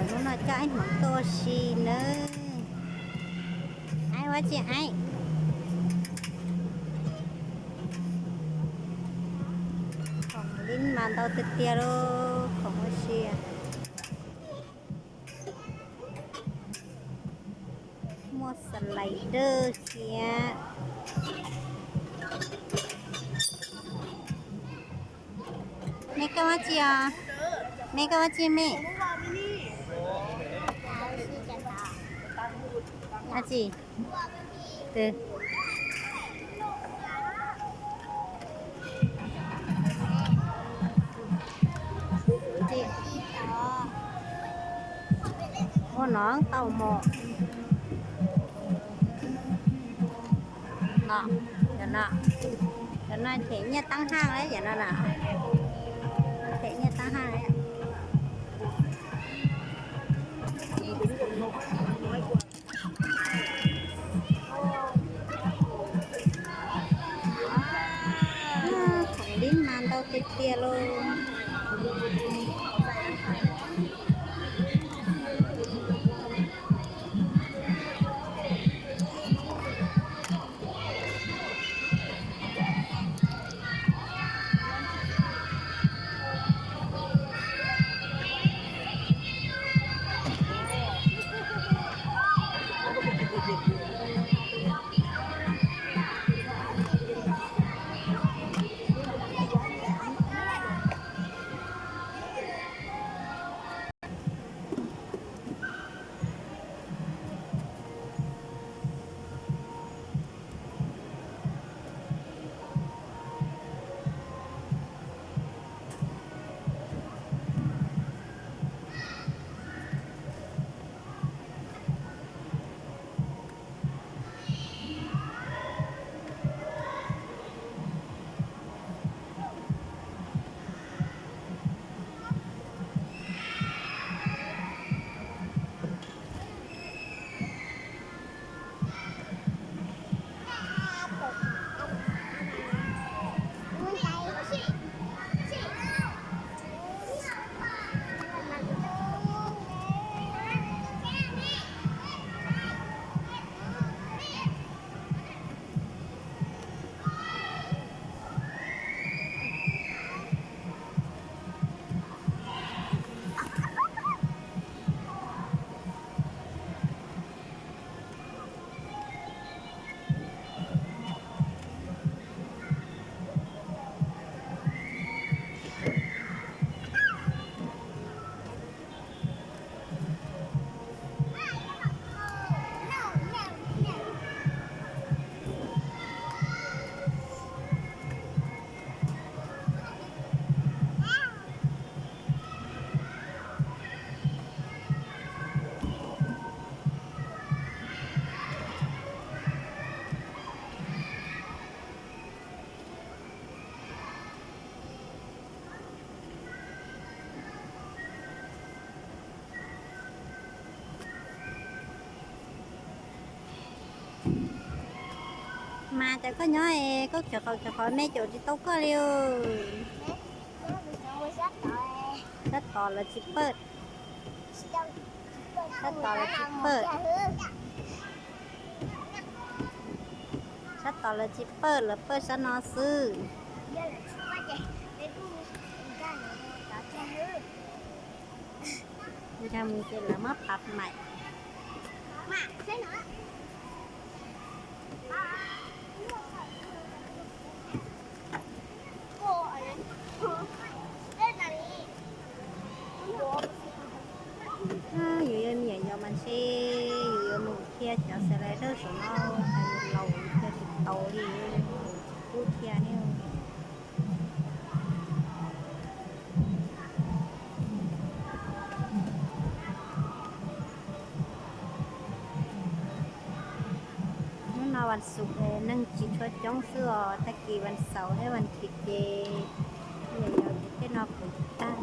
Hnub no coj Aib Hmoov tuaj ua si nawb. Aib ua tsi Aib? Khoom li mas ntau tiag tiag lauj, khoom ua si. Muaj slider thiab. Me koj ua tsi os? Me koj ua tsi me? Ua tsi? Twb ua no tau mos. No, cov no, cov no them nyiaj tab haj lawm, cov no na, them nyiaj tab haj lawm. Khoom li mas ntau tiag tiag lauj. Mas cas koj nyob es koj cov qhov cov qhov me caum tsis tau koj li. Sab tod lawv tsis pawj. Sab tod lawv tsis pawj. Sab tod lawv tsis pawj, lawv pawj sab no xwb. Nkag mus ces lawv muab pab maim. Yus yog me nyuam yaus mas ntshe yus yuav mus thiab, cov slider saum no hais laus thiaj tsis tau li, tsis pub thiab ne. Hnub no vas xuv neeg tsis tshua coob xwb os, tag kis vas xaum thiab vas thiv ces me nyuam yaus ces tej no puv tag.